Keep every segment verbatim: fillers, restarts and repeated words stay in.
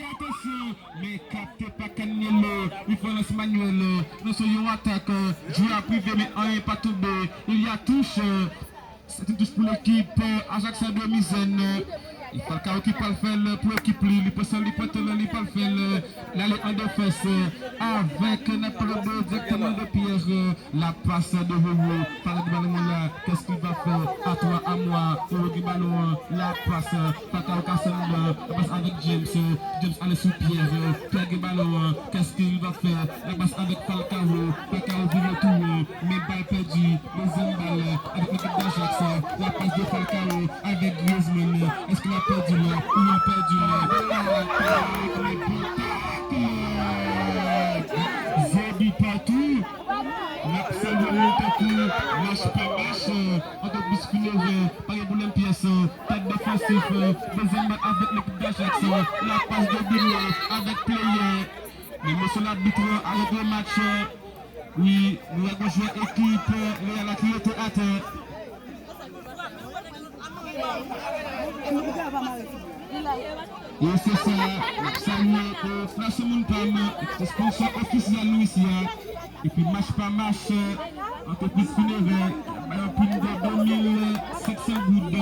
Atansyon, men kapte pa Caniello, li fè lans manyèl, nan son yon atak, jwè a prive men anyen pa tonbe, il y a touche, c'est une touche pour l'équipe Ajax de Mizèn. E Falcao ki pral fè l pou ekip li, li pran san, li pran tan, li pral fè l, l ale an defans, avèk n ap pale de direktman de Pierre, la passe de Roro, Falcao gen balon an la, qu'est-ce qu'il va faire? À toi, à moi, Roro gen balon an, la passe, Falcao ka sèl nan, la passe avec James, James ale sou Pierre, Pierre gen balon an, qu'est-ce qu'il va faire? La passe avec Falcao, Falcao vire tounen, men bal pèdi, dezyèm bal, avèk ekip d'Ajax, la passe de Falcao, avèk Griezmann, èske l ap pèdi l? Wi, l pèdi l. Atak, men bon tacle! Zero but partout. N ap salye nou tankou mach pa mach, antrepris Finevè, pa gen pwoblèm pyès, tèt defansif, dezyèm bal avèk lekip d'Ajax, la pas de Bruno avèk Player. Men mesye labit arete match, wi, nou wè gon jwè ekip Real la ki rete atè. E se sa, n ap salye, e, Flash Moun Pam, sponsor ofisyèl nou isi a. Epi mach pa mach, antrepriz Finevè, bay yon prim de de mil senk san goud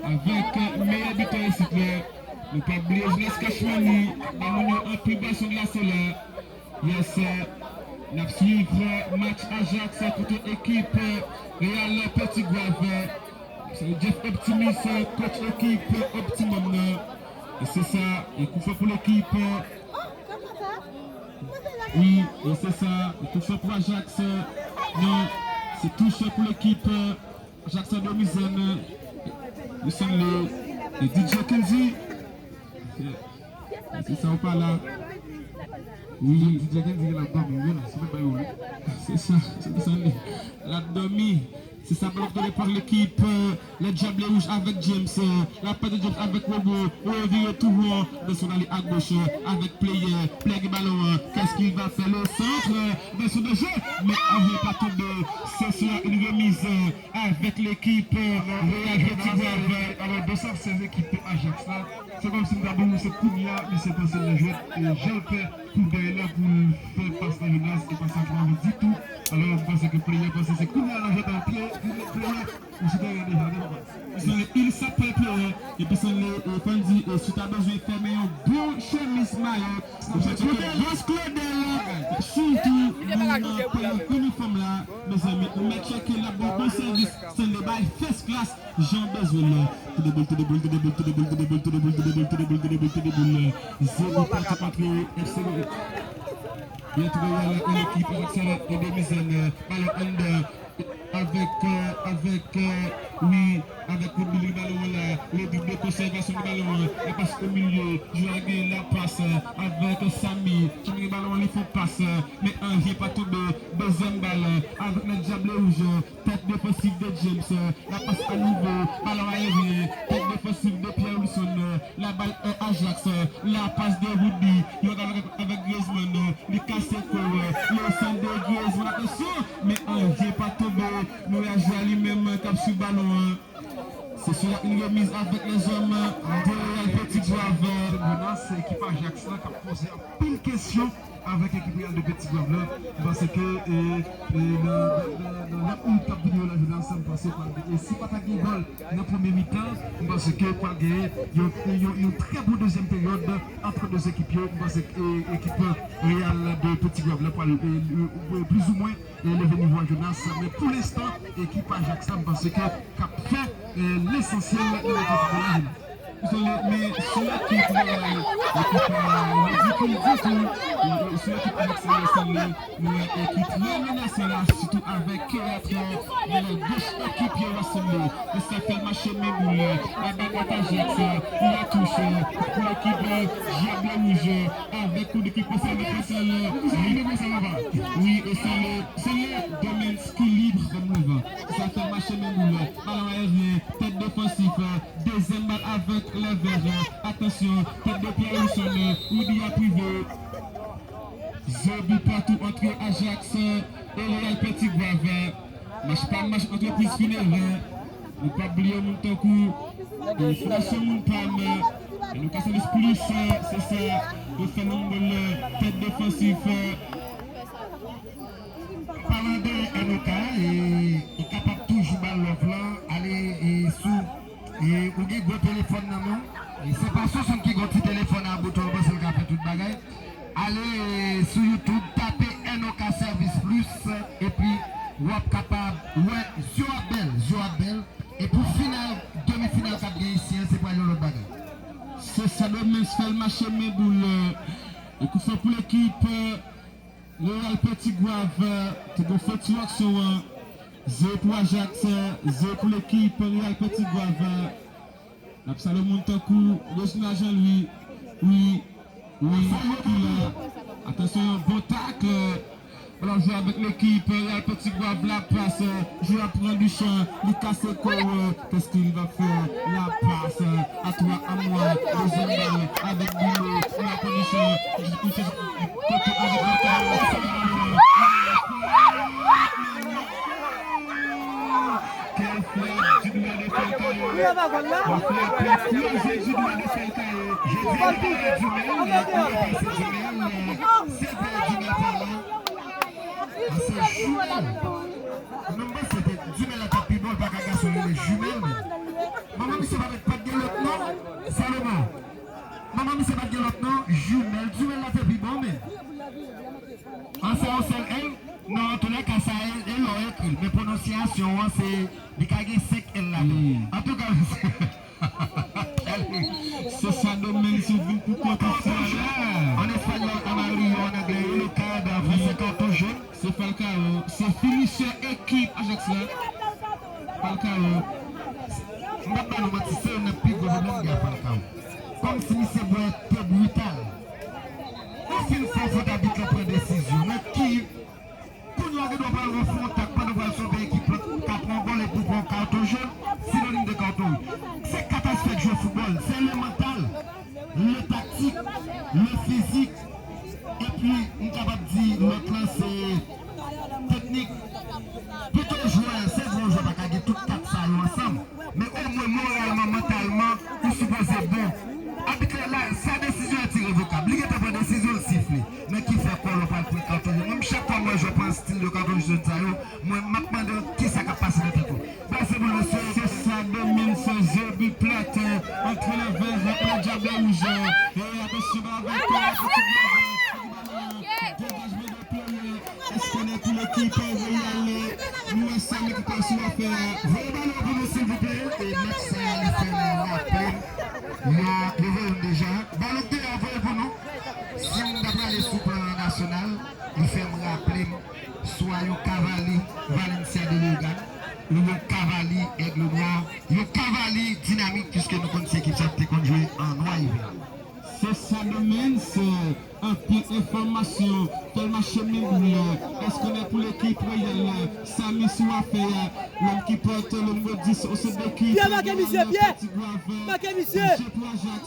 avèk meyè bitè isit la. Nou pa bliye Jeunesse Cash Money, bay moun yo anpil bwason glase la. Yes, n ap swiv match Ajax kont ekip Real Petit Goâve. Se Jeff Optimus, coach ekip Optimum nan. E se sa, e kout fè pou lekip. Wi, e se sa, e kout fè pou Ajax. Non, se touch pou lekip Ajax de Mizèn. Wi, se le, le D J Kendy. Se sa ou pa la. Wi, D J Kendy la dòmi, wi la, se mèt bay ou li. Se sa, se sa li. La dòmi. Se sa, balon kite pou ekip, euh, les Diables Rouges avec James, euh, la passe de James avec Robo, Robo vire tou won, Benson ale a goch, euh, avec Player, Player gen balon an, qu'est-ce qu'il va faire, le centre, euh, Benson de jeu, men anyen pa tonbe, ce sera une remise, euh, avec l'équipe, euh, Real Petit Goâve. Alò, de sa, se ekip Ajax la, se kòmsi m ta di w, se kounye a, misye panse l nan jwèt, e jan l fè, kout dèyè la pou l fè pas nan Jonas, e pas sa ki pa bon ditou. Alò, m panse ke Player panse se kounye a l ap jwe nan pye, Player, ou sou teren deja, wi, papa. Sanble il s'appelle Player, epi sanble, e, Pandy, e, si w ta bezwen fèmen yon bon chemiz mayo, ou fè kote Boss Claudel, sitou, nou nan peyi inifòm la, mezanmi, ou mèt tcheke l ap ba w bon sèvis, sanble bay first class, jan w bezwen l. Toude boul, toude boul, toude boul, toude boul, toude boul, toude boul, toude boul, toude boul, toude boul, toude boul. Zero partou antre F C Real e lekip Ajax de Mizèn. Balon anndan avèk, euh, avèk, euh, wi, avèk Rodri, li balon an la. Rodri de konsèvasyon de balon an. La pas o milye. Jwè a gen la pas, euh, avèk Samy. Samy gen balon an, li fè yon pas, euh, men anyen pa tonbe. Dezyèm bal, euh, avèk nan Diable Rouge. Tèt defansif de James, la pas a nouvo, balon ayeryen, tèt defansif de Pierre Wilson, la balle est Ajax, la passe de Rudy, li antre avèk, avèk Griezmann, li kase kò, le centre de Griezmann, atansyon, men anyen pa tonbe, nou wè jwè li menm k ap swiv balon an. Ce sera une remise avec les hommes de Real Petit Goâve. Jonas, ekip Ajax la k ap poze anpil kesyon avèk ekip Real de Petit Goâve la, m panse ke, e, e, nan, nan, nan, nan lòt minit k ap vini yo la, Jonas, m panse pral gen, e si pa ta gen gòl nan premye mitan, m panse ke pral gen yon, yon, yon trè bon dezyèm peryòd ant de ekip yo. M panse ke, e, ekip Real de Petit Goâve la pral, e, e, plizoumwen, e, leve nivo a, Jonas, men pou lenstan, ekip Ajax la, m panse ke k ap fè, e, lesansyèl nan letann foutbòl la, Jonas. Sou le, men sou ekip, euh, ekip, euh, ridikil ditou. Sou ekip Ajax la, sou le, nou wè ekip trè menasan la, sitou avèk Keratran, men nan goch ekip yo rasanble. E sa fè l mache men boul. La balle est Ajax, la touche pou ekip, euh, Diable Rouge, avèk kout de ki pase nan fè l. Wi, e se le, se le Domenski libre comme le vent. Sa fè l mache men boul. Balon ayeryen, tèt defansif, Dezyèm bal avèk lè vè. Atansyon, tèt de Pierre Wilson, Rudy ap rive. Zero but partout entre Ajax e Real Petit Goâve. Match pa match, antrepriz Finevè. Nou p ap bliye moun tankou, e, Flash Moun Pam, Lucas Service Plus, se sa, yo fè nonm bòl tèt defansif. Palan de N O K, e, ou kapab toujou ba l love lan, ale, e, sou, e, ou gen gwo telefòn nan men w. E se pa Sonson ki gon ti telefòn a bouton, ou panse l ka fè tout bagay. Ale, e, sou YouTube, tape N O K Service Plus, epi w ap kapab wè, zye w ap bèl, zye w ap bèl. E pou final, demi final k ap gen isi an, se pral yon lòt bagay. Se Sadomens fè l mache men boul. E kout fè pou lekip, e, Royal Petit Goâve, te gen fè ti aksyon an. Zewo pou Ajax, zewo pou lekip Royal Petit Goâve. N ap salye moun tankou Reginald Jean Louis. Wi, wi, ki la. Atansyon, yon bon tak. Ballon jwe avèk lekip Real Petit Goâve, la passe. Jwe a pran Luchan, li kase kò. Qu'est-ce qu'il va faire? La passe à toi, à moi. Deuxième balle avec Bilo. La condition. Kote avèk Luchan. Quel flop du doigt de Falcao. Flop, flop, flop du doigt de Falcao. Je dis le doigt du mail, le doigt passé du mail, c'est pas du mail, pardon. Ah, c'est jumelle. Non, mwen se te jumelle la t ap pi bon, pa ka gason rele jumelle, men. Manman misye pa t, pa t gen lòt non. Salomon. Manman misye pa t gen lòt non. Jumelle, jumelle la te pi bon, men. An se yon sèl L? Non, antoulèka, sa e, e lè w ekri l. Men pwononsyasyon an, se, li ka gen senk L ladan. Antouka, se Sadomens vin pou kont ou frè. An espanyòl, amarillo, an anglè, yellow card, an fransè, carton jaune. Se Falcao, se finisè ekip Ajax la. Falcao. M p ap ba nou manti, se youn nan pi gwo pwoblèm gen ak Falcao. Kòmsi misye bwè te brital. Ou fin fè yon fot, abit la pran desizyon. Nan ki, kounye a gen dwa pral refè yon tak pandan w pral sove ekip la, ka pran gòl epi w pran yon katon jòn, sinonim de katon wouj. Se kat aspè k jwe foutbòl, se le mental, le tactique, le physique, epi m kapab di lòt lan se teknik. Pito jwè, se vre yon jwè pa ka gen tout kat sa yo ansanm, men omwen moralman, mantalman, ou sipoze bon. Abit la, la, sa desizyon an ti revokab. Li gentan pran desizyon, l sifle. Nan ki fè kò l ou pral pran katon jòn. Mwen, chak fwa m wè jwè pran stil de katon jòn sa yo, mwen, m ap mande w kisa k ap pase nan tèt ou. Pase pou l, mesye. Se Sadomens, ze bi plat, antre nan vè, antre nan djab wouj. E atansyon, ba avèk, e, Petit Goâve. Degajman de plè, èske n ap pou lekip Royal, nou wè sa men ki pase w ap fè. Voye balon pou nou, silvouplè. E match sa a, li fè m raple m. Yo, yo voye m deja. Balon k deyò, voye pou nou. Si m ta prale sou plan nasyonal, li fè m raple m swa yon Cavani Valencia de Leogane, ou yon Cavani Aigle Noir, yon Cavani dinamik, piske nou konn se ekip sa te konn jwe an nwa ivè a. Se Sadomens, anpil enfòmasyon, fè l mache men boul. Èske n ap pou lekip Royal? Sami sou afè a, lòm ki pòte le nimewo dis, o se de ki Pye make misye, pye! Make misye! Jwe pou Ajax.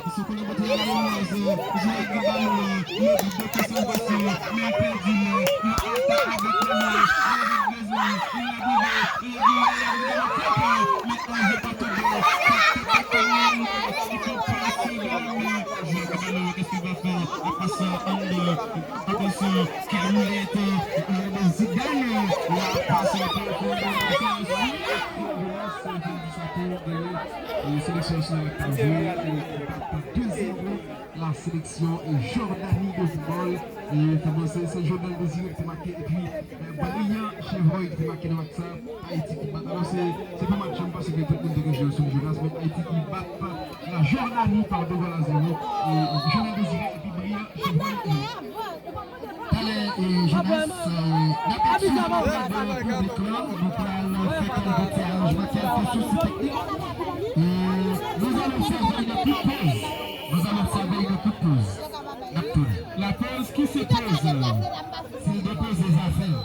Misye konnen bote a la Renoise, jwe ak balon an, li de konsantrasyon, men pèdi l, li ata avèk Renoise, avèk Griezmann, li la drive, li la drive, li la drive, men Ange pa tonbe, sa te pa tonbe, li fè pase de la men, jwe ak balon, qu'est-ce qu'il va faire? Ap pase anndan, atansyon, kè woulèt, Zidane, la pase pou Seleksyon nasyonal ap jwe, e bat de zewo la seleksyon, e, Jòdani de foutbòl. E fè panse se Jordan Désiré ki te make, epi, e, Brian Chevreuil ki te make nan match sa. Ayiti ki bat. Alò, se, se pa match m panse ke tout moun te gen jwe sou Jonas, men Ayiti ki bat la Jòdani pa de gòl a zewo. E, Jordan Désiré epi Brian Chevreuil. Talè, e, Jonas, e, n ap eseye pran de piblik lan, nou pral fè kèlke ti aranjman, kèlke sousi teknik. E, nous allons observer une courte pause. Nous allons observer une courte pause. N ap tounen. La pause, ki se pause? Se l depoze zafè l.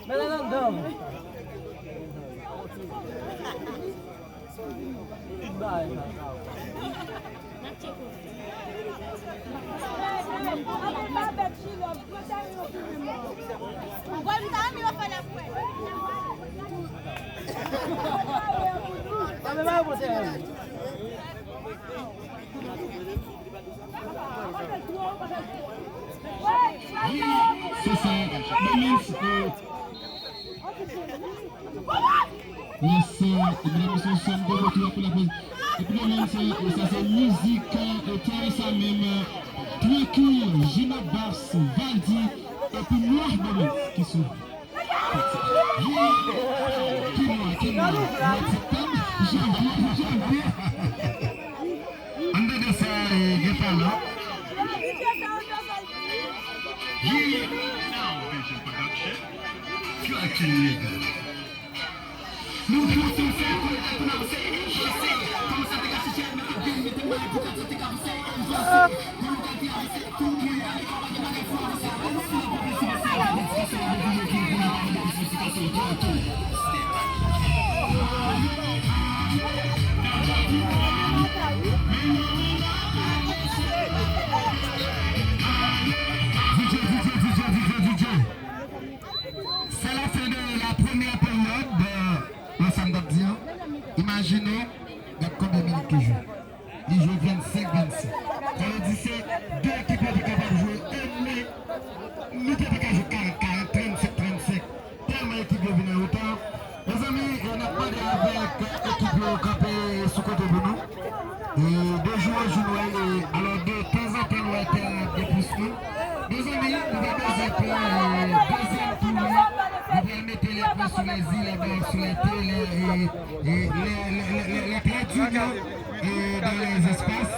Mete nan dan. Tout bagay sa. Se sa, Domens, euh, yes, euh, mesdames et messieurs, nous sommes de retour après la pause. Epi Domens, euh, sa se mizik, euh, tèl sa menm, euh, Twinky, Gina Bass, Valdy, epi Noah Domens ki sou. Ki mwa, ki mwa? Mwa septanm, janvye, janvye. Ann tande sa, e, gen talan. Ye, Now Vision Production, Flaky Legal. Nou pran sou fè, konnen tout moun se envase. Kòman sa te ka chèche, mete byen, mete mal, pou ka te ka fè envase. Se la fen de la premyè peryòd de, wè sa m t ap di an. Imajine w, gad konbyen minit ki jwe. Li jwe vennsenk vennsenk. Sa vle di se de ekip yo te kapab jwe omwen, nou te te ka jwe karant karant, trannsenk trannsenk. Tèlman ekip yo vin an reta. Mezanmi, e, n ap mande avèk, e, ekip yo kanpe sou kote pou nou. E, de jou an jou, nou wè, e, alò, de tanzantan, nou wè tè a ap gen plis moun. Mezanmi, nou pa bezwen pè, e, dezyèm tou an. Nou pral mete les points sur les i, les barres sur les t, les, e, e, les, les, les, les, les traits d'union, e, dans les espaces.